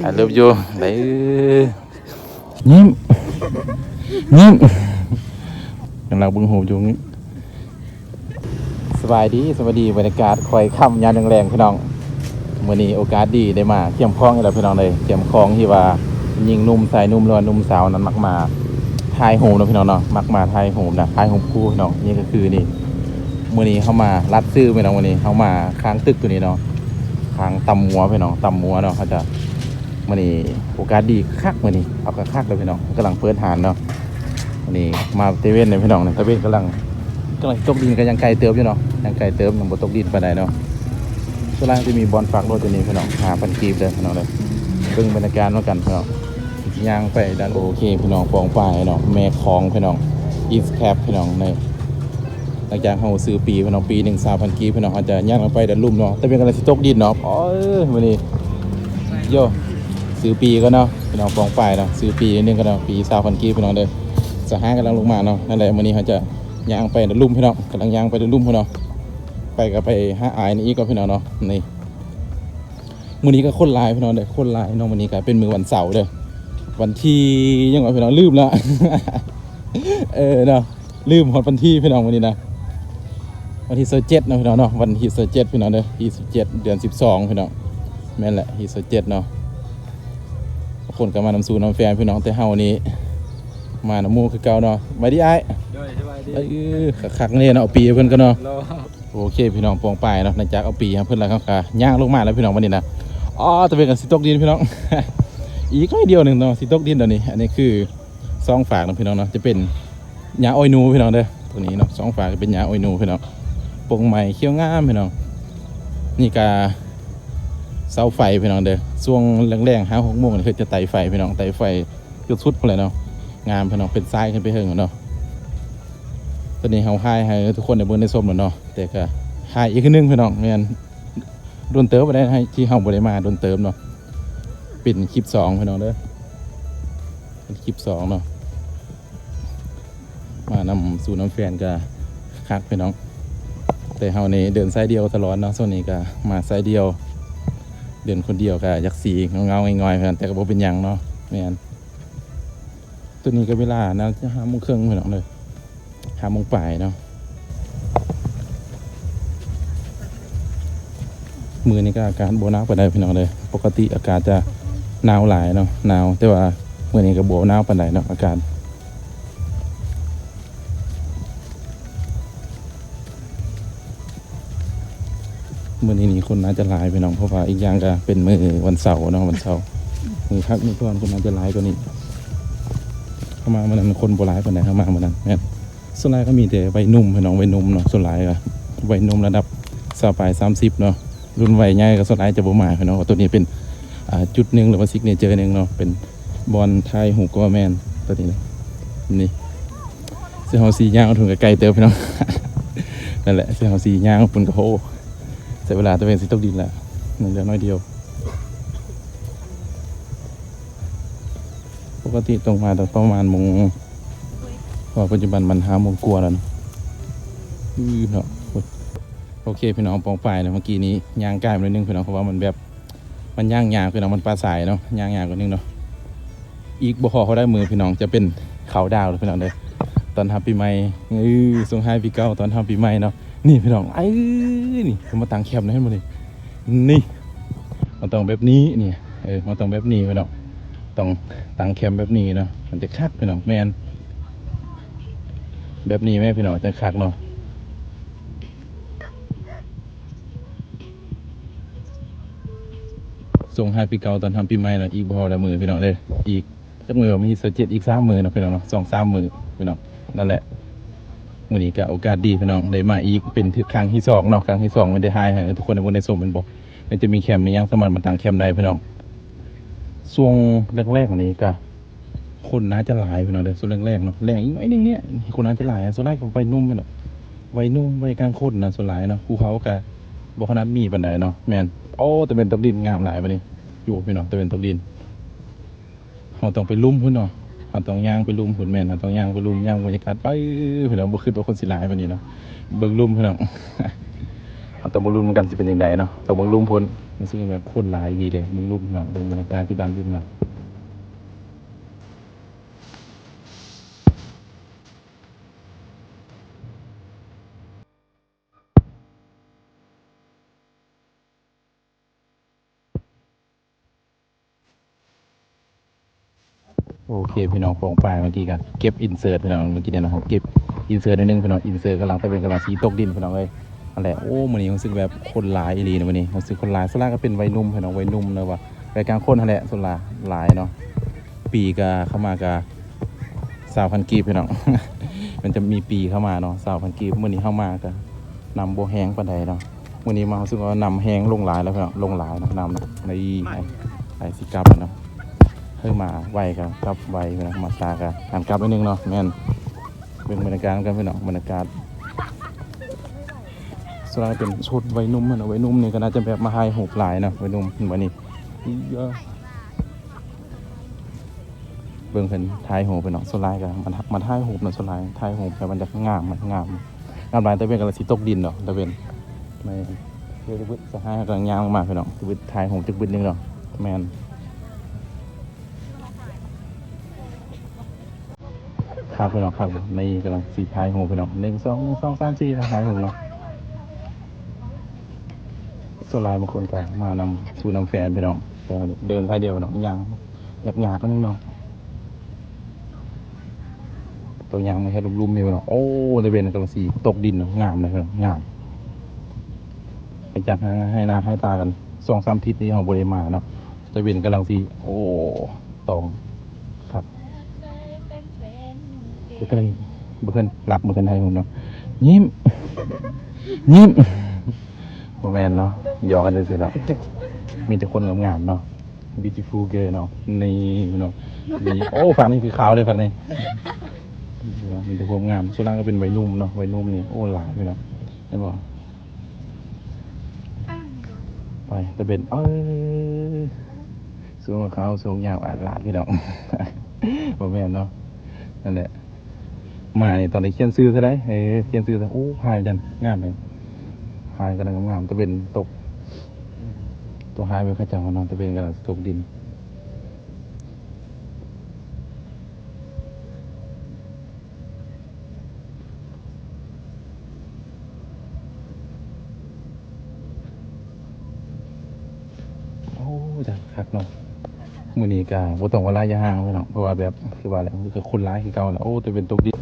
I love you ໄດ້ ຍິ້ມ ຍິ້ມ ກຳລັງເບິ່ງຮູບຢູ່. ສະບາຍດີ ສະບາຍດີ ບັນຍາກາດຄ່ອຍຄ່ຳຍາມແລງໆ ພີ່ນ້ອງ. ມື້ນີ້ໂອກາດດີໄດ້ມາແຄມຂອງອີກແລ້ວ ພີ່ນ້ອງເອີຍ. ແຄມຂອງທີ່ວ່າຍິງໜຸ່ມຊາຍໜຸ່ມ ຫຼືວ່າໜຸ່ມສາວນັ້ນມັກມາຖ່າຍຮູບເນາະ ພີ່ນ້ອງເນາະ, ມັກມາຖ່າຍຮູບນະ ຖ່າຍຮູບຄູ່ ພີ່ນ້ອງ. ນີ້ກໍຄືນີ້ ມື້ນີ້ເຮົາມາລັດຊື່ ພີ່ນ້ອງ, ມື້ນີ້ເຮົາມາຂ້າງຕຶກຕົວນີ້ເນາະ, ຂ້າງຕຳມົວ ພີ່ນ້ອງ, ຕຳມົວເນາະ. ເຮົາຈະ ມື້ນີ້ໂອກາດດີຄັກ ມື້ນີ້ເອົາຄັກໆເລີຍ ພີ່ນ້ອງ, ກຳລັງເປີດຮ້ານເນາະ. ມື້ນີ້ມາແຕ່ເວັນເລີຍ ພີ່ນ້ອງ, ແຕ່ເວັນກຳລັງ ກຳລັງຊິຕົກດິນ ກໍຍັງໄກເຕີບຢູ່ເນາະ, ຍັງໄກເຕີບ ຍັງບໍ່ຕົກດິນປານໃດເນາະ. ສ່ວນຫຼາຍຈະມີບ່ອນຝາກລົດຢູ່ນີ້ ພີ່ນ້ອງ, ຫ້າພັນກີບເດີ ພີ່ນ້ອງເດີ. ເບິ່ງບັນຍາກາດນຳກັນ ພີ່ນ້ອງ, ຍ່າງໄປດ້ານ ໂອເຄ ພີ່ນ້ອງ, ປອງປາຍເນາະ, ແມ່ຂອງ ພີ່ນ້ອງ, East Cap ພີ່ນ້ອງ. ນີ້ ຫຼັງຈາກເຮົາຊື້ປີ້ ພີ່ນ້ອງ, ປີ້ໜຶ່ງຊາວພັນກີບ ພີ່ນ້ອງ, ເຮົາຈະຍ່າງລົງໄປດ້ານລຸ່ມເນາະ, ແຕ່ເປັນກຳລັງຊິຕົກດິນເນາະ. ໂອ້ຍ ມື້ນີ້ ໂຢ ຊື້ປີ້ກ່ອນເນາະ ພີ່ນ້ອງ, ປອງປາຍເນາະ, ຊື້ປີ້ໜຶ່ງກ່ອນເນາະ, ປີ້ຊາວພັນກີບ ພີ່ນ້ອງເດີ. ສະຫາຍກຳລັງລົງມາເນາະ. ນັ້ນແຫຼະ ມື້ນີ້ເຮົາຈະຍ່າງໄປດ້ານລຸ່ມ ພີ່ນ້ອງ, ກຳລັງຍ່າງໄປດ້ານລຸ່ມ ພີ່ນ້ອງ, ໄປກໍໄປຫາອ້າຍນີ້ອີກກ່ອນ ພີ່ນ້ອງເນາະ. ນີ້ ມື້ນີ້ກໍຄົນຫຼາຍ ພີ່ນ້ອງເດີ, ຄົນຫຼາຍເນາະ. ມື້ນີ້ກໍເປັນມື້ວັນເສົາເດີ, ວັນທີຫຍັງວະ ພີ່ນ້ອງ, ລືມແລ້ວ. ເອີເນາະ ລືມຮອດວັນທີ ພີ່ນ້ອງ, ມື້ນີ້ນະ ວັນທີຊາວເຈັດເນາະ ພີ່ນ້ອງເນາະ, ວັນທີຊາວເຈັດ ພີ່ນ້ອງເດີ, ທີຊາວເຈັດ ເດືອນສິບສອງ ພີ່ນ້ອງ. ແມ່ນແຫຼະ ທີຊາວເຈັດເນາະ. ບາງຄົນກໍມານຳສູ່ນຳແຟນ ພີ່ນ້ອງ, ແຕ່ເຮົານີ້ມານຳໝູ່ຄືເກົ່າເນາະ. ສະບາຍດີອ້າຍ. ໂດຍ ສະບາຍດີ. ເອີ ຄັກໆເນາະ, ເອົາປີ້ໃຫ້ເພິ່ນກ່ອນເນາະ. ໂອເຄ ພີ່ນ້ອງ, ປອງປາຍເນາະ, ຫຼັງຈາກເອົາປີ້ໃຫ້ເພິ່ນແລ້ວ ເຮົາກໍຍ່າງລົງມາແລ້ວ ພີ່ນ້ອງ, ມື້ນີ້ນະ. ອໍ ຕະເວັນກໍຊິຕົກດິນ ພີ່ນ້ອງ, ອີກໜ້ອຍດຽວໜຶ່ງເນາະ ຊິຕົກດິນ. ດຽວນີ້ ອັນນີ້ຄືສອງຟາກນະ ພີ່ນ້ອງເນາະ, ຈະເປັນຫຍ້າອ້ອຍໜູ ພີ່ນ້ອງເດີ. ຕົວນີ້ເນາະ ສອງຟາກເປັນຫຍ້າອ້ອຍໜູ ພີ່ນ້ອງ, ປົງໃໝ່ຂຽວງາມ ພີ່ນ້ອງ. ນີ້ກະເສົາໄຟ ພີ່ນ້ອງເດີ, ຊ່ວງແລງໆ ຫ້າຫົກໂມງນີ້ເພິ່ນຈະໄຕ່ໄຟ ພີ່ນ້ອງ, ໄຕ່ໄຟຈົນສຸດພຸ້ນແຫຼະເນາະ. ງາມ ພີ່ນ້ອງ, ເປັນຊາຍຂຶ້ນໄປເທິງພຸ້ນເນາະ. ຕອນນີ້ເຮົາຖ່າຍໃຫ້ທຸກຄົນໄດ້ເບິ່ງໄດ້ຊົມແລ້ວເນາະ, ແຕ່ກໍຖ່າຍອີກເທື່ອໜຶ່ງ ພີ່ນ້ອງ. ແມ່ນ ດົນເຕີບແລ້ວ ທີ່ເຮົາບໍ່ໄດ້ມາ ດົນເຕີບເນາະ. ເປັນຄລິບສອງ ພີ່ນ້ອງເດີ, ເປັນຄລິບສອງເນາະ. ມານຳສູ່ນຳແຟນກໍຄັກ ພີ່ນ້ອງ, ແຕ່ເຮົານີ້ເດີນສາຍດຽວຕະຫຼອດເນາະ. ຊ່ວງນີ້ກໍມາສາຍດຽວ, ເດີນຄົນດຽວກໍຢາກຊິເຫງົາໆ ຫງອຍໆ ແຕ່ກໍບໍ່ເປັນຫຍັງເນາະ. ແມ່ນ ຕອນນີ້ກໍເວລາໜ້າຈະຫ້າໂມງເຄິ່ງ ພີ່ນ້ອງເດີ, ຫ້າໂມງປາຍເນາະ. ມື້ນີ້ກໍອາກາດບໍ່ໜາວປານໃດ ພີ່ນ້ອງເດີ, ປົກກະຕິອາກາດຈະໜາວຫຼາຍເນາະ, ໜາວ, ແຕ່ວ່າມື້ນີ້ກໍບໍ່ໜາວປານໃດເນາະ ອາກາດ. ມື້ນີ້ນີ້ຄົນໜ້າຈະຫຼາຍ ພີ່ນ້ອງ, ເພາະວ່າອີກຢ່າງກໍເປັນມື້ວັນເສົາເນາະ, ວັນເສົາ ມື້ພັກມື້ຜ່ອນ ຄົນໜ້າຈະຫຼາຍກວ່ານີ້. ເຮົາມາມື້ນັ້ນຄົນບໍ່ຫຼາຍປານໃດ, ເຮົາມາມື້ນັ້ນແມ່ນ ສ່ວນຫຼາຍກໍມີແຕ່ໄວໜຸ່ມ ພີ່ນ້ອງ, ໄວໜຸ່ມເນາະ. ສ່ວນຫຼາຍກໍໄວໜຸ່ມລະດັບຊາວປາຍ ສາມສິບເນາະ, ລຸ້ນໄວໃຫຍ່ກໍສ່ວນຫຼາຍຈະບໍ່ມາ ພີ່ນ້ອງ. ຕົວນີ້ເປັນ ອ່າ ຈຸດໜຶ່ງ ຫຼືວ່າ signature ໜຶ່ງເນາະ, ເປັນບ່ອນຖ່າຍຮູບກໍວ່າແມ່ນຕົວນີ້ນະ. ນີ້ ເຊິ່ງເຮົາຊິຍ່າງເຖິງໄກໆເຕີບ ພີ່ນ້ອງ. ນັ້ນແຫຼະ ເຊິ່ງເຮົາຊິຍ່າງເພິ່ນກໍ ໂອ້ ໃຊ້ເວລາ ຕະເວັນຊິຕົກດິນແລ້ວ, ຍັງເຫຼືອໜ້ອຍດຽວ. ປົກກະຕິຕ້ອງມາແຕ່ປະມານໂມງ, ເພາະວ່າປັດຈຸບັນມັນຫ້າໂມງກວ່າແລ້ວນະ. ອື ເນາະ. ໂອເຄ ພີ່ນ້ອງ ປອງປາຍເນາະ, ເມື່ອກີ້ນີ້ຍ່າງກາຍມາໜ້ອຍໜຶ່ງ ພີ່ນ້ອງ, ເພາະວ່າມັນແບບ ມັນຍ່າງຍາກ ພີ່ນ້ອງ, ມັນປ່າຊາຍເນາະ, ຍ່າງຍາກໜ້ອຍໜຶ່ງເນາະ. ອີກບໍ່ພໍເທົ່າໃດມື້ ພີ່ນ້ອງ, ຈະເປັນເຂົ້າດາວແລ້ວ ພີ່ນ້ອງເດີ, ຕ້ອນຮັບປີໃໝ່. ເອີ ສົ່ງທ້າຍປີເກົ່າ ຕ້ອນຮັບປີໃໝ່ເນາະ. ນີ້ ພີ່ນ້ອງ ເອີ ນີ້ ເພິ່ນມາຕັ້ງແຄມນະ ເຫັນບໍ່ນີ້? ນີ້ ມັນຕ້ອງແບບນີ້ນີ້, ເອີ ມັນຕ້ອງແບບນີ້ ພີ່ນ້ອງ, ຕ້ອງຕັ້ງແຄມແບບນີ້ເນາະ, ມັນຈະຄັກ ພີ່ນ້ອງ. ແມ່ນ ແບບນີ້ແມ່ນ ພີ່ນ້ອງ, ຈະຄັກເນາະ. ສົ່ງທ້າຍປີເກົ່າ ຕ້ອນຮັບປີໃໝ່ເນາະ, ອີກບໍ່ພໍຫຼາຍມື້ ພີ່ນ້ອງເດີ, ອີກ ຈັກມື້ວະ ມີຊາວເຈັດ ອີກສາມມື້ເນາະ ພີ່ນ້ອງເນາະ, ສອງສາມມື້ ພີ່ນ້ອງ. ນັ້ນແຫຼະ ມື້ນີ້ກໍໂອກາດດີ ພີ່ນ້ອງ, ໄດ້ມາອີກເປັນຄັ້ງທີສອງເນາະ, ຄັ້ງທີສອງ ແມ່ນໄດ້ຖ່າຍໃຫ້ທຸກຄົນໄດ້ເບິ່ງໄດ້ຊົມແມ່ນບໍ່, ແລ້ວຈະມີແຄມມີຫຍັງ ສາມາດມາຕັ້ງແຄມໄດ້ ພີ່ນ້ອງ. ຊ່ວງແລກໆນີ້ກໍຄົນໜ້າຈະຫຼາຍ ພີ່ນ້ອງເດີ, ຊ່ວງແລກໆເນາະ, ແລງອີກໜ້ອຍໜຶ່ງນີ້ຄົນໜ້າຈະຫຼາຍ, ສ່ວນຫຼາຍກໍໄວໜຸ່ມ ພີ່ນ້ອງ, ໄວໜຸ່ມ ໄວກາງຄົນນະ ສ່ວນຫຼາຍເນາະ, ຜູ້ເຖົ້າກໍບໍ່ຂະໜາດມີປານໃດເນາະ. ແມ່ນ. ໂອ້ ຕາເວັນຕົກດິນງາມຫຼາຍບັດນີ້, ຢູ່ ພີ່ນ້ອງ, ຕາເວັນຕົກດິນ. ເຮົາຕ້ອງໄປລຸ່ມພຸ້ນເນາະ, ເຮົາຕ້ອງຍ່າງໄປລຸ່ມພຸ້ນ, ແມ່ນ ເຮົາຕ້ອງຍ່າງໄປລຸ່ມ, ຍ່າງບັນຍາກາດໄປ ພີ່ນ້ອງ, ບໍ່ຄິດວ່າຄົນຊິຫຼາຍປານນີ້ເນາະ. ເບິ່ງລຸ່ມ ພີ່ນ້ອງ, ເຮົາຕ້ອງເບິ່ງລຸ່ມນຳກັນ ຊິເປັນຈັ່ງໃດເນາະ, ຕ້ອງເບິ່ງລຸ່ມພຸ້ນ. ຮູ້ສຶກວ່າແບບຄົນຫຼາຍອີ່ຫຼີເດ້ ເບິ່ງລຸ່ມເນາະ ເບິ່ງບັນຍາກາດຢູ່ດ້ານລຸ່ມເນາະ. ໂອເຄພີ່ນ້ອງ ປອງປາຍເມື່ອກີ້ກໍເກັບອິນເສີດພີ່ນ້ອງ ເມື່ອກີ້ນີ້ເນາະ ເຮົາເກັບອິນເສີດໜ້ອຍໜຶ່ງພີ່ນ້ອງ ອິນເສີດກຳລັງ ຕາເວັນກຳລັງຊິຕົກດິນພີ່ນ້ອງເອີຍ. ຫັ້ນແຫຼະ ໂອ້ ມື້ນີ້ຮູ້ສຶກແບບຄົນຫຼາຍອີ່ຫຼີນະ ມື້ນີ້ຮູ້ສຶກຄົນຫຼາຍ ສ່ວນຫຼາຍກໍເປັນໄວໜຸ່ມພີ່ນ້ອງ ໄວໜຸ່ມ ຫຼືວ່າໄວກາງຄົນຫັ້ນແຫຼະ ສ່ວນຫຼາຍຫຼາຍເນາະ. ປີ້ກໍເຂົ້າມາກໍຊາວພັນກີບພີ່ນ້ອງ ມັນຈະມີປີ້ເຂົ້າມາເນາະ ຊາວພັນກີບ. ມື້ນີ້ເຮົາມາກໍ ນ້ຳບໍ່ແຮງປານໃດເນາະ ມື້ນີ້ມາຮູ້ສຶກວ່ານ້ຳແຮງລົງຫຼາຍແລ້ວພີ່ນ້ອງ ລົງຫຼາຍເນາະ ນ້ຳນະ ນີ້ ໃກ້ ໃກ້ຊິກັບແລ້ວເນາະ. ເຮີ ມາໄວກໍກັບໄວພີ່ນ້ອງ ມາຊ້າກໍຫັນກັບໜ້ອຍໜຶ່ງເນາະ. ແມ່ນ ເບິ່ງບັນຍາກາດນຳກັນພີ່ນ້ອງ ບັນຍາກາດ ສ່ວນຫຼາຍເປັນໂຊນໄວໜຸ່ມເນາະ ໄວໜຸ່ມນີ້ກໍໜ້າຈະແບບມາຖ່າຍຮູບຫຼາຍເນາະ ໄວໜຸ່ມ ເຫັນບໍ່ນີ້ ອີ ເບິ່ງເພິ່ນຖ່າຍຮູບເນາະ ສ່ວນຫຼາຍກໍມັນ ມັນຖ່າຍຮູບເນາະ ສ່ວນຫຼາຍຖ່າຍຮູບແລ້ວມັນຢາກງາມ ມັນງາມ ງາມຫຼາຍ. ຕາເວັນກຳລັງຊິຕົກດິນເນາະ ຕາເວັນ ແມ່ນ ເດີ ຕາເວັນສະຫາຍເຮົາກຳລັງຍ່າງມາພີ່ນ້ອງ ຕາເວັນຖ່າຍຮູບຈັກບຶດໜຶ່ງເນາະ. ແມ່ນ ຄັກພີ່ນ້ອງ ຄັກ ນີ້ກຳລັງຊິຖ່າຍຮູບພີ່ນ້ອງ ໜຶ່ງ ສອງ ໜຶ່ງ ສອງ ສາມ ສີ່ ຖ່າຍຮູບເນາະ. ສ່ວນຫຼາຍບາງຄົນກໍມານຳ ສູ່ນຳແຟນພີ່ນ້ອງ ແຕ່ເດີນສາຍດຽວພີ່ນ້ອງ ຍ່າງຍາກໆໜ້ອຍໜຶ່ງເນາະ ຕ້ອງຍ່າງມາເຮັດລຸ່ມໆນີ້ພີ່ນ້ອງ. ໂອ້ ຕາເວັນກຳລັງຊິຕົກດິນເນາະ ງາມເລີຍພີ່ນ້ອງ ງາມ ໄປຈັກໃຫ້ໜ້າໃຫ້ຕາກັນ ສອງສາມທິດນີ້ເຮົາບໍ່ໄດ້ມາເນາະ ຕາເວັນກຳລັງຊິ ໂອ້ ຕອງ ຄັກ ບໍ່ເຄີຍ ບໍ່ເຄີຍລັບ ບໍ່ເຄີຍໃຫ້ເບິ່ງເນາະ ຍິ້ມ ຍິ້ມ ບໍ່ແມ່ນເນາະ ຢອກກັນຊື່ໆເນາະ ມີແຕ່ຄົນງາມໆເນາະ beautiful girl ເນາະ ນີ້ເນາະ ນີ້ ໂອ້ ຝັ່ງນີ້ຄືຂາວເດ້ ຝັ່ງນີ້ ມີແຕ່ຄວາມງາມ ສ່ວນຫຼາຍກໍເປັນໄວໜຸ່ມເນາະ ໄວໜຸ່ມນີ້ ໂອ້ ຫຼາຍພີ່ນ້ອງ ເຫັນບໍ່? ໄປ ຕາເວັນ ເອີ ສູງຂາວສູງຍາວອາດຫຼາດພີ່ນ້ອງ ບໍ່ແມ່ນເນາະ ນັ້ນແຫຼະ ມານີ້ຕ້ອງໄດ້ຂຽນຊື່ເທົ່າໃດ ເອີ ຂຽນຊື່ ໂອ້ ພາຍຈັນງາມເລີຍ ພາຍກຳລັງງາມ ຕາເວັນຕົກ ຕົກພາຍເບິ່ງເຂົາເຈົ້າເນາະ ຕາເວັນກຳລັງຕົກດິນ. ໂອ້ ຈັກຄັກເນາະ ມື້ນີ້ກະບໍ່ຕ້ອງເວົ້າຫຼາຍຢ່າຫ່າງເນາະ ເພາະວ່າແບບ ຄືວ່າແຫຼະ ຄືຄົນຫຼາຍຄືເກົ່າແຫຼະ ໂອ້ ຕາເວັນຕົກດິນ.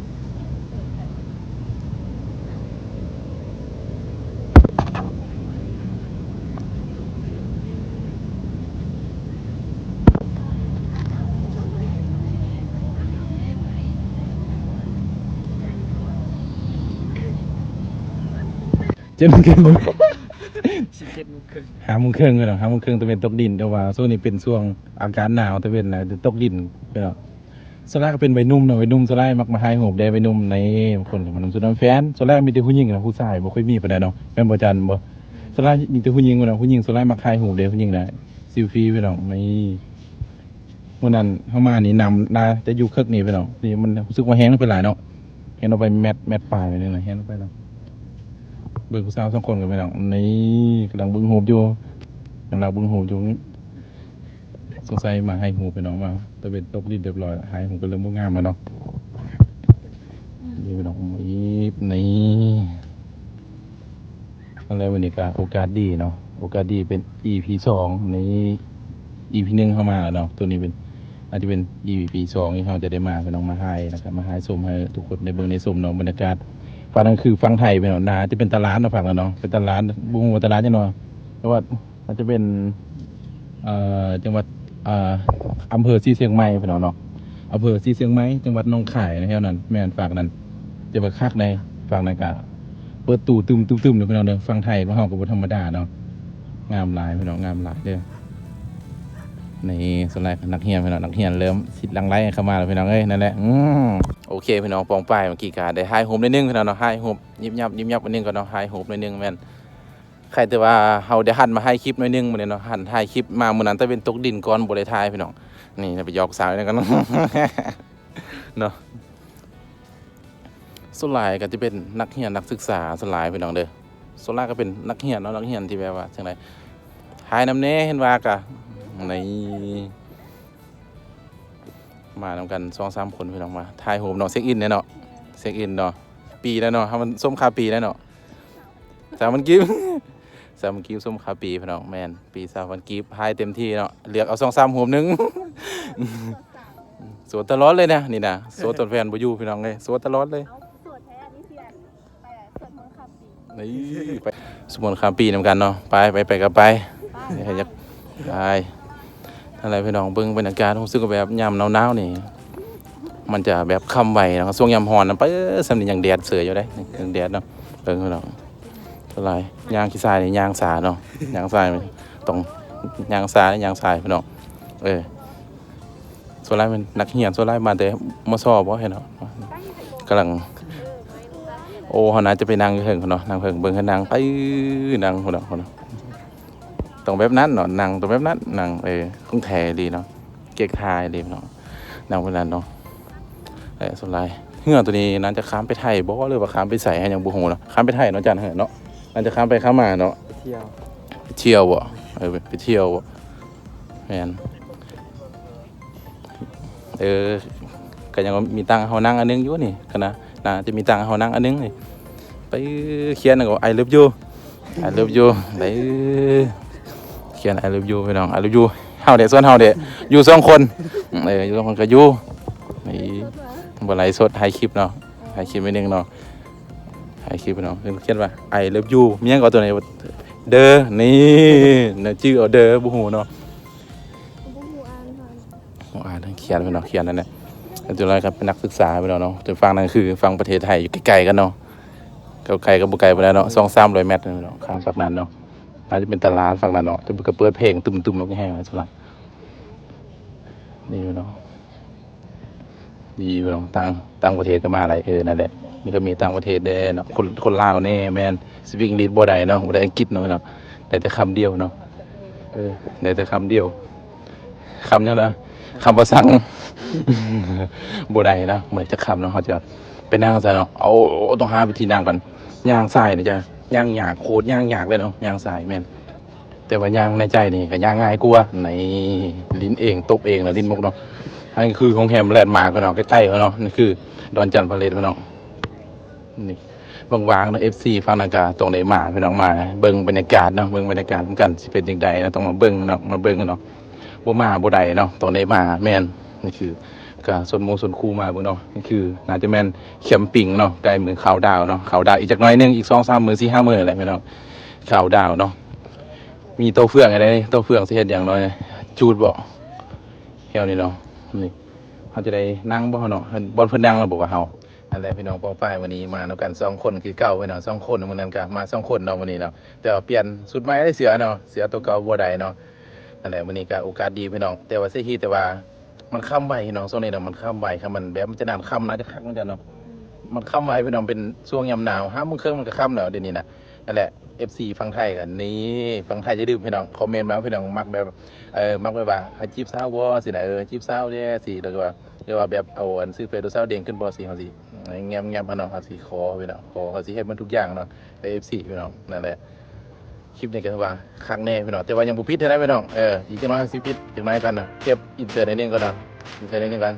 ເຈັດໂມງເຄິ່ງ ສິບເຈັດໂມງເຄິ່ງ ຫ້າໂມງເຄິ່ງພີ່ນ້ອງ ຫ້າໂມງເຄິ່ງຕາເວັນຕົກດິນ ແຕ່ວ່າຊ່ວງນີ້ເປັນຊ່ວງອາກາດໜາວ ຕາເວັນນະຕົກດິນພີ່ນ້ອງ. ສ່ວນຫຼາຍກໍເປັນໄວໜຸ່ມເນາະ ໄວໜຸ່ມສ່ວນຫຼາຍມັກມາຖ່າຍຮູບເດ້ ໄວໜຸ່ມໃນ ຄົນກໍມານຳຊຸດນຳແຟນ ສ່ວນຫຼາຍມີແຕ່ຜູ້ຍິງນະ ຜູ້ຊາຍບໍ່ຄ່ອຍມີປານໃດເນາະ ແມ່ນບໍ່ຈັນບໍ່? ສ່ວນຫຼາຍມີແຕ່ຜູ້ຍິງພຸ້ນນະ ຜູ້ຍິງສ່ວນຫຼາຍມັກຖ່າຍຮູບເດ້ ຜູ້ຍິງນະ ເຊວຟີພີ່ນ້ອງ ນີ້. ມື້ນັ້ນເຮົາມານີ້ນ້ຳໜ້າຈະຢູ່ເຄິ່ງນີ້ພີ່ນ້ອງ ນີ້ມັນຮູ້ສຶກວ່າແຮງລົງໄປຫຼາຍເນາະ ແຮງລົງໄປແມັດ ແມັດປາຍນີ້ນະ ແຮງລົງໄປເນາະ. ເບິ່ງຜູ້ສາວສອງຄົນກັນພີ່ນ້ອງ ນີ້ກຳລັງເບິ່ງຮູບຢູ່ ກຳລັງເບິ່ງຮູບຢູ່ ສົງໄສມາຖ່າຍຮູບພີ່ນ້ອງ ມາຕາເວັນຕົກດິນຮຽບຮ້ອຍ ຖ່າຍຮູບກໍເລີ່ມບໍ່ງາມແລ້ວເນາະ ນີ້ພີ່ນ້ອງ ອີບ ນີ້. ແລ້ວມື້ນີ້ກໍໂອກາດດີເນາະ ໂອກາດດີເປັນ ອີພີສອງ ໃນ ອີພີໜຶ່ງເຮົາມາແລ້ວເນາະ ໂຕນີ້ເປັນ ອາດຈະເປັນ ອີພີສອງ ທີ່ເຮົາຈະໄດ້ມາ ພີ່ນ້ອງ ມາຖ່າຍ ແລ້ວກໍມາຖ່າຍຊົມໃຫ້ທຸກຄົນໄດ້ເບິ່ງໄດ້ຊົມເນາະ ບັນຍາກາດ ຝັ່ງນັ້ນຄືຝັ່ງໄທ ພີ່ນ້ອງ ໜ້າຈະເປັນຕະຫຼາດເນາະ ຝັ່ງນັ້ນເນາະ ເປັນຕະຫຼາດ ບໍ່ຮູ້ວ່າຕະຫຼາດຫຍັງເນາະ ແຕ່ວ່າອາດຈະເປັນ ເອີ ຈັງຫວັດ ເອີ ອຳເພີສີຊຽງໃໝ່ ພີ່ນ້ອງເນາະ ອຳເພີສີຊຽງໃໝ່ ຈັງຫວັດໜອງຄາຍ ແຖວນັ້ນ ແມ່ນ ຝັ່ງນັ້ນ ແຕ່ວ່າຄັກໃດ໋ ຝັ່ງນັ້ນກະເປີດຕູ້ຕຶ້ມໆເດີ ພີ່ນ້ອງເດີ ຝັ່ງໄທຂອງເຮົາກໍບໍ່ທຳມະດາເນາະ ງາມຫຼາຍ ພີ່ນ້ອງ ງາມຫຼາຍເດີ. ນີ້ ສ່ວນຫຼາຍນັກຮຽນ ພີ່ນ້ອງ ນັກຮຽນເລີ່ມຊິຫຼັ່ງໄຫຼເຂົ້າມາແລ້ວ ພີ່ນ້ອງເອີຍ ນັ້ນແຫຼະ ອືມ ໂອເຄ ພີ່ນ້ອງ ປອງປາຍ ເມື່ອກີ້ກະໄດ້ຖ່າຍຮູບໜ້ອຍໜຶ່ງ ພີ່ນ້ອງເນາະ ຖ່າຍຮູບຍິບຍັບຍິບຍັບໜ້ອຍໜຶ່ງກ່ອນເນາະ ຖ່າຍຮູບໜ້ອຍໜຶ່ງ ແມ່ນ ໃຄແຕ່ວ່າເຮົາໄດ້ຫັນມາຖ່າຍຄລິບໜ້ອຍໜຶ່ງມື້ນີ້ເນາະ ຫັນຖ່າຍຄລິບມາມື້ນັ້ນ ຕາເວັນຕົກດິນກ່ອນ ບໍ່ໄດ້ຖ່າຍ ພີ່ນ້ອງ ນີ້ໄປຢອກສາວນັ້ນກ່ອນເນາະ. ສ່ວນຫຼາຍກໍຈະເປັນນັກຮຽນນັກສຶກສາສ່ວນຫຼາຍ ພີ່ນ້ອງເດີ ສ່ວນຫຼາຍກໍເປັນນັກຮຽນເນາະ ນັກຮຽນທີ່ແບບວ່າຈັ່ງໃດ ຫ ອ້າຍນຳແດ່ ເຫັນວ່າກະ ນີ້ ມານຳກັນສອງສາມຄົນພີ່ນ້ອງ ມາຖ່າຍຮູບເນາະ ເຊັກອິນແດ່ເນາະ ເຊັກອິນເນາະ ປີແລ້ວເນາະ ເຮົາມັນສົມຄ່າປີແລ້ວເນາະ ສາມພັນກີບ ສາມພັນກີບ ສົມຄ່າປີພີ່ນ້ອງ ແມ່ນ ປີສາມພັນກີບ ໃຫ້ເຕັມທີ່ເນາະ ເລືອກເອົາສອງສາມຮູບໜຶ່ງ ໂສດຕະຫຼອດເລີຍນະ ນີ້ນະ ໂສດຈົນແຟນບໍ່ຢູ່ພີ່ນ້ອງເອີຍ ໂສດຕະຫຼອດເລີຍ. ເອົາ ໂສດແທ້ ອັນນີ້ຊິ ອັນ ໄປສວດມົນຂ້າມປີ ນີ້ ໄປສວດມົນຂ້າມປີນຳກັນເນາະ ໄປ ໄປ ໄປກໍໄປ ໄປ ໃຜຢາກ ໄປ ນັ້ນແຫຼະພີ່ນ້ອງ ເບິ່ງບັນຍາກາດ ຮູ້ສຶກວ່າແບບຍາມໜາວໆນີ້ ມັນຈະແບບຄ່ຳໄວເນາະ ຊ່ວງຍາມຮ້ອນນະ ໄປ ສ່ຳນີ້ຍັງແດດເສີຍຢູ່ເດ້ ຍັງແດດເນາະ ເບິ່ງພີ່ນ້ອງ ສ່ວນຫຼາຍຍ່າງຂີ້ຊາຍນີ້ຍ່າງຊ້າເນາະ ຍ່າງຊ້າ ຕ້ອງຍ່າງຊ້າ ຍ່າງຊ້າພີ່ນ້ອງ ເອີ. ສ່ວນຫຼາຍແມ່ນນັກຮຽນ ສ່ວນຫຼາຍມາແຕ່ ມສ ບໍ່ ເຫັນເນາະ ກຳລັງ ໂອ້ ເຮົາໜ້າຈະໄປນັ່ງຢູ່ເທິງພຸ້ນເນາະ ນັ່ງເທິງເບິ່ງເພິ່ນນັ່ງ ໄປ ນັ່ງພຸ້ນເນາະ ພຸ້ນເນາະ ຕ້ອງແບບນັ້ນເນາະ ນັ່ງຕ້ອງແບບນັ້ນ ນັ່ງ ເອີ ຂອງແທ້ອີ່ຫຼີເນາະ ເກັກທ່າອີ່ຫຼີເນາະ ນັ່ງແບບນັ້ນເນາະ ເອີ ສ່ວນຫຼາຍເຮືອໂຕນີ້ໜ້າຈະຂ້າມໄປໄທບໍ່ ຫຼືວ່າຂ້າມໄປໃສ ຍັງບໍ່ຮູ້ເນາະ ຂ້າມໄປໄທເນາະ ຈານເຮືອເນາະ ໜ້າຈະຂ້າມໄປຂ້າມມາເນາະ ໄປທ່ຽວ ໄປທ່ຽວບໍ່ ເອີ ໄປທ່ຽວບໍ່ ແມ່ນ ເອີ ກໍຍັງມີຕັ່ງໃຫ້ເຮົານັ່ງອັນໜຶ່ງຢູ່ນີ້ ກໍໜ້າ ໜ້າຈະມີຕັ່ງໃຫ້ເຮົານັ່ງອັນໜຶ່ງນີ້ ໄປຂຽນກໍ I love you I love you ໄດ້ ຂຽນ I love you ພີ່ນ້ອງ I love you ເຮົາເດ້ ສ່ວນເຮົາເດ້ ຢູ່ສອງຄົນ ເອີ ຢູ່ສອງຄົນກໍຢູ່ ນີ້ ບໍ່ໄລຟ໌ສົດ ຖ່າຍຄລິບເນາະ ຖ່າຍຄລິບໄວ້ໜຶ່ງເນາະ ຖ່າຍຄລິບເນາະ ຂຽນວ່າ I love you ມີຫຍັງກໍຕົວນີ້ ເດີ ນີ້ ແນວຈື່ເອົາເດີ ບໍ່ຮູ້ເນາະ ບໍ່ຮູ້ອ່ານ ຂຽນພີ່ນ້ອງ ຂຽນນັ້ນແຫຼະ ແຕ່ສ່ວນຫຼາຍກໍເປັນນັກສຶກສາພີ່ນ້ອງເນາະ ແຕ່ຝັ່ງນັ້ນຄືຝັ່ງປະເທດໄທ ຢູ່ໃກ້ໆກັນເນາະ ກໍໄກກໍບໍ່ໄກປານໃດເນາະ ສອງສາມຮ້ອຍແມັດເນາະ ຂ້າມຝັ່ງນັ້ນເນາະ ອາດຈະເປັນຕະຫຼາດຝັ່ງນັ້ນເນາະ ແຕ່ເພິ່ນກໍເປີດເພງຕຶມໆແຮງໆ ສ່ວນຫຼາຍ ນີ້ພີ່ນ້ອງ ນີ້ພີ່ນ້ອງ ຕ່າງ ຕ່າງປະເທດກໍມາຫຼາຍ ເອີ ນັ້ນແຫຼະ ມັນກໍມີຕ່າງປະເທດແດ່ເນາະ ຄົນ ຄົນລາວແດ່ ແມ່ນ ສະປີກອັງກິດບໍ່ໄດ້ເນາະ ບໍ່ໄດ້ອັງກິດເນາະພີ່ນ້ອງ ໄດ້ແຕ່ຄຳດຽວເນາະ ເອີ ໄດ້ແຕ່ຄຳດຽວ ຄຳຫຍັງລະ ຄຳວ່າສັງ ບໍ່ໄດ້ນະ ບໍ່ໄດ້ຈັກຄຳເນາະ ເຮົາຈະໄປນັ່ງໃສເນາະ ເອົາ ຕ້ອງຫາວິທີນັ່ງກັນ ຍ່າງສາຍນະຈະ ຍ່າງຍາກ ໂຄດຍ່າງຍາກເລີຍເນາະ ຍ່າງສາຍ ແມ່ນ ແຕ່ວ່າຍ່າງໃນໃຈນີ້ກໍຍ່າງງ່າຍກວ່າ ນີ້ ຫຼິ້ນເອງ ຕົບເອງລະຫຼິ້ນມຸກເນາະ ອັນນີ້ຄືໂຮງແຮມແລນມາກເນາະ ໃກ້ໆເນາະ ນີ້ຄືດອນຈັນພາເລດເນາະ ນີ້ ວ່າງໆເນາະ ເອັຟຊີ ຝັ່ງນັ້ນກະຕ້ອງໄດ້ມາພີ່ນ້ອງ ມາເບິ່ງບັນຍາກາດເນາະ ເບິ່ງບັນຍາກາດນຳກັນ ຊິເປັນຈັ່ງໃດເນາະ ຕ້ອງມາເບິ່ງເນາະ ມາເບິ່ງເນາະ ບໍ່ມາບໍ່ໄດ້ເນາະ ຕ້ອງໄດ້ມາ ແມ່ນ ນີ້ຄື ກະຊວນໝູ່ຊວນຄູ່ມາເບິ່ງເນາະ ນີ້ຄືໜ້າຈະແມ່ນແຄມປິງເນາະ ໃກ້ມື້ເຄົາດາວເນາະ ເຄົາດາວອີກຈັກໜ້ອຍໜຶ່ງ ອີກສອງສາມມື້ ສີ່ຫ້າມື້ແຫຼະພີ່ນ້ອງ ເຄົາດາວເນາະ ມີໂຕ້ເຟືອງໃຫ້ໄດ້ ໂຕ້ເຟືອງຊິເຮັດຫຍັງເນາະ ຈູດບໍ່ ແຖວນີ້ເນາະ ນີ້ ເຮົາຈະໄດ້ນັ່ງບໍ່ເນາະ ບ່ອນເພິ່ນນັ່ງແລ້ວບໍ່ວ່າເຮົາ ນັ້ນແຫຼະພີ່ນ້ອງປ້ອງປາຍ ມື້ນີ້ມານຳກັນສອງຄົນຄືເກົ່າພີ່ນ້ອງ ສອງຄົນ ມື້ນັ້ນກະມາສອງຄົນເນາະ ມື້ນີ້ເນາະ ແຕ່ວ່າປ່ຽນຊຸດໃໝ່ເດ້ ເສື້ອເນາະ ເສື້ອໂຕເກົ່າບໍ່ໄດ້ເນາະ ນັ້ນແຫຼະ ມື້ນີ້ກະໂອກາດດີພີ່ນ້ອງ ແຕ່ວ່າເສຍທີແຕ່ວ່າມັນຄ່ຳໄວພີ່ນ້ອງ ຊ່ວງນີ້ນະ ມັນຄ່ຳໄວ ຄັນມັນແບບມັນຈະນານຄ່ຳນະ ຈະຄັກມັນຈະເນາະ ມັນຄ່ຳໄວພີ່ນ້ອງ ເປັນຊ່ວງຍາມໜາວ ຫ້າໂມງເຄິ່ງມັນກະຄ່ຳແລ້ວ ດຽວນີ້ນະ ນັ້ນແຫຼະ ເອັຟຊີຝັ່ງໄທກະນີ້ ຝັ່ງໄທຢ່າລືມພີ່ນ້ອງ ຄອມເມັນມາພີ່ນ້ອງ ມັກແບບ ເອີ ມັກແບບວ່າໃຫ້ຈີບສາວບໍ່ ຊີ້ນະ ເອີ ຈີບສາວແດ່ ຊີ້ ຫຼືວ່າ ຫຼືວ່າແບບເອົາອັນຊື່ເຟສຜູ້ສາວເດ້ງຂຶ້ນບໍ່ ຊີ້ ເຮົາຊິ ແງບໆ ຫັ້ນເນາະ ເຮົາຊິຂໍພີ່ນ້ອງ ຂໍ ເຮົາຊິເຮັດໝົດທຸກຢ່າງເນາະ ໃຫ້ເອັຟຊີພີ່ນ້ອງ ນັ້ນແຫຼະ ຄລິບນີ້ກໍຖືວ່າຄັກແນ່ພີ່ນ້ອງ ແຕ່ວ່າຍັງບໍ່ປິດເທື່ອໃດພີ່ນ້ອງ ເອີ ອີກຈັກໜ້ອຍຊິປິດ ຈັກໜ້ອຍກ່ອນເນາະ ເກັບອິນເສີດໜ້ອຍໜຶ່ງກ່ອນເນາະ ອິນເສີດໜ້ອຍໜຶ່ງກ່ອນ.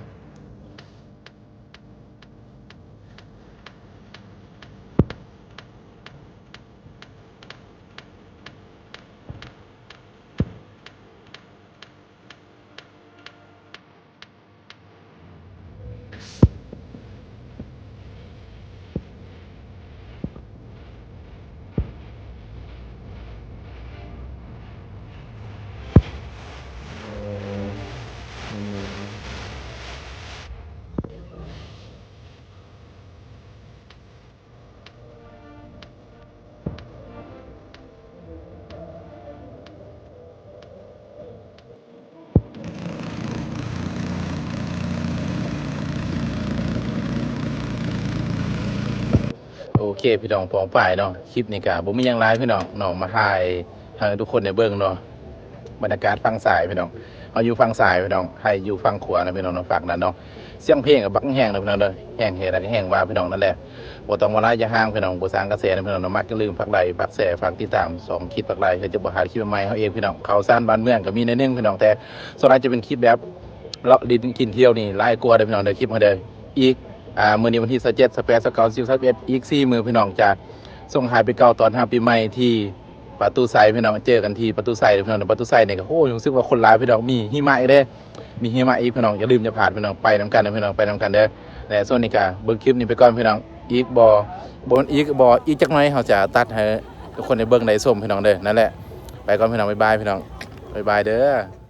ໂອເຄພີ່ນ້ອງປ້ອງປາຍເນາະ ຄລິບນີ້ກະບໍ່ມີຫຍັງຫຼາຍພີ່ນ້ອງເນາະ ມາຖ່າຍໃຫ້ທຸກຄົນໄດ້ເບິ່ງເນາະ ບັນຍາກາດຝັ່ງຊ້າຍພີ່ນ້ອງ ເຮົາຢູ່ຝັ່ງຊ້າຍພີ່ນ້ອງ ໄທຢູ່ຝັ່ງຂວານະພີ່ນ້ອງເນາະ ຝັ່ງນັ້ນເນາະ ສຽງເພງກໍບັກແຮງເນາະພີ່ນ້ອງເດີ ແຮງເຮລະແຮງວ່າພີ່ນ້ອງ ນັ້ນແຫຼະ ບໍ່ຕ້ອງວ່າຫຼາຍຢ່າຫ່າງພີ່ນ້ອງ ບໍ່ສ້າງກະແສນະພີ່ນ້ອງເນາະ ມັກຢ່າລືມຝາກໄລ້ຝາກແຊຝາກຕິດຕາມສອງຄລິບຝາກໄລ້ ເພື່ອຈະບໍ່ພາດຄລິບໃໝ່ເຮົາເອງພີ່ນ້ອງ. ຂ່າວສານບ້ານເເມືອງກໍມີໜ້ອຍໜຶ່ງພີ່ນ້ອງ ແຕ່ສ່ວນຫຼາຍຈະເປັນຄລິບແບບເລາະຫຼິ້ນກິນທ່ຽວນີ້ຫຼາຍກວ່າເດີພີ່ນ້ອງເດີ ຄລິບເຮົາເດີ. ອີກ ອ່າ ມື້ນີ້ວັນທີຊາວເຈັດ ຊາວແປດ ຊາວເກົ້າ ສິບ ຊາວສິບເອັດ ອີກສີ່ມື້ພີ່ນ້ອງ ຈະສົ່ງທ້າຍປີເກົ່າຕ້ອນຮັບປີໃໝ່ທີ່ປະຕູໄຊພີ່ນ້ອງ ເຈີກັນທີ່ປະຕູໄຊເດີພີ່ນ້ອງ. ປະຕູໄຊນີ້ກໍ ໂອ້ ຮູ້ສຶກວ່າຄົນຫຼາຍພີ່ນ້ອງ ມີຫິມະອີກເດ້ ມີຫິມະອີກພີ່ນ້ອງ. ຢ່າລືມຢ່າພາດພີ່ນ້ອງ ໄປນຳກັນເດີພີ່ນ້ອງ ໄປນຳກັນເດີ. ແລະຊ່ວງນີ້ກໍເບິ່ງຄລິບນີ້ໄປກ່ອນພີ່ນ້ອງ ອີກບໍ່ ບໍ່ແມ່ນອີກບໍ່ ອີກຈັກໜ້ອຍເຮົາຈະຕັດໃຫ້ທຸກຄົນໄດ້ເບິ່ງໄດ້ຊົມພີ່ນ້ອງເດີ. ນັ້ນແຫຼະ ໄປກ່ອນພີ່ນ້ອງ ບາຍບາຍພີ່ນ້ອງ ບາຍບາຍເດີ.